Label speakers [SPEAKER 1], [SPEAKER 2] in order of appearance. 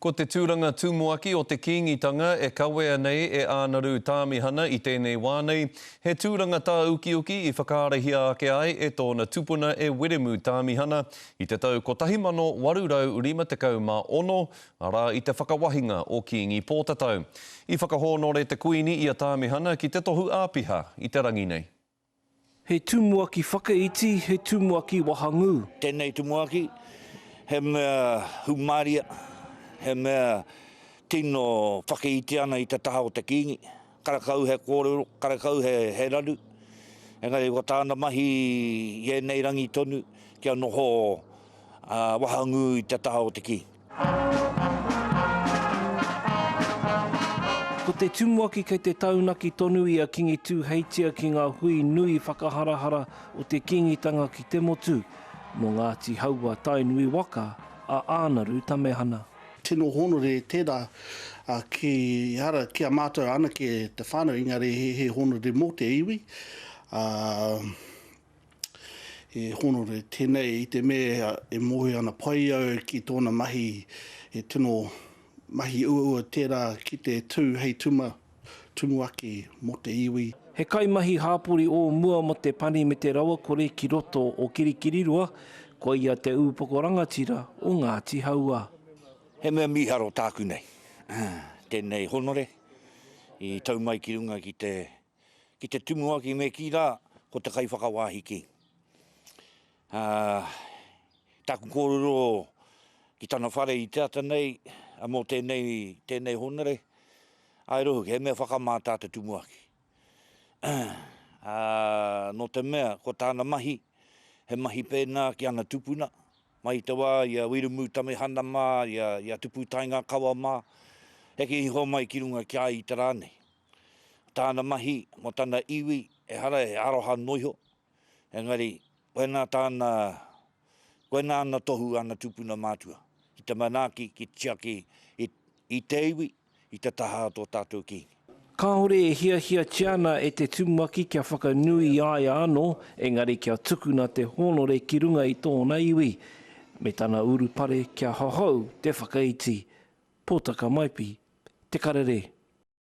[SPEAKER 1] Ko te tūranga tumuaki o te Kīngitanga e kawea nei e Ānaru Tāmihana i tēnei wā nei, he tūranga tāukiuki i whakaarahia ake ai e tōna tupuna e Wiremu Tāmihana i te tau 1856, arā i te whakawahinga o Kīngi Pōtatau. I whakahōnore te Kuini i a Tāmihana ki te tohu āpiha i te rangi nei.
[SPEAKER 2] He tumuaki whakaiti, he tumuaki wahangū.
[SPEAKER 3] Tēnei tumuaki, he mea hūmāria, he mea tino whakaiti ana i te taha o te Kīngi. Karakau he kōrero, karakau he raru, engari ko tāna mahi i ēnei rangi tonu kia noho wahangū i te taha o te Kīngi.
[SPEAKER 2] Ko te tumuaki kei te taunaki tonu i a Kingi Tūheitia ki ngā hui nui whakaharahara o te Kīngitanga ki te motu, nō Ngāti Haua Tainui waka a Ānaru Tamehana.
[SPEAKER 4] Tino hōnore tērā ki, ehara ki a mātou anake te whānau, engari he hōnore mō te iwi, ā, He honore tenei i te mea e mōhio ana pai au ki tōna mahi, he tino mahi uaua tērā ki te tū hei tuma, tumuaki mō te iwi.
[SPEAKER 2] He kaimahi hāpori o mua mō te pani me te rawakore ki roto o Kirikiriroa, ko ia te ūpoko rangatira o Ngāti Hauā.
[SPEAKER 3] He mea mīharo tāku nei, tēnei honore i tau mai ki runga ki te Ki te tumuaki me kī rā, ko te kaiwhakawāhi kī. Ā, tāku kōrero ki tana whare i te ata nei, mō tēnei, tēnei hōnore, āe rō hoki, he mea whakamā tā te tumuaki. Ā, nō te mea, ko tāna mahi, he mahi pēnā ki ana tupuna, mai i te wā i a Wiremu Tamehana mā, i a, i a Tupu Taingakawa mā, heke iho mai ki runga ki a ia i te rā nei. Tāna mahi mō tana iwi, ehara he aroha noa iho, engari koinā tāna, koinā ana tohu ana tūpuna mātua, ki te manaaki, ki te tiaki i, i te iwi, i te taha o tō tātou Kīngi.
[SPEAKER 2] Kāore e hiahiatia ana e te tumuaki kia whakanui i a ia anō, engari kia tukuna te hōnore ki runga i tōna iwi, me tana urupare kia hohou te whakaiti. Pōtaka Maipi, Te Karere.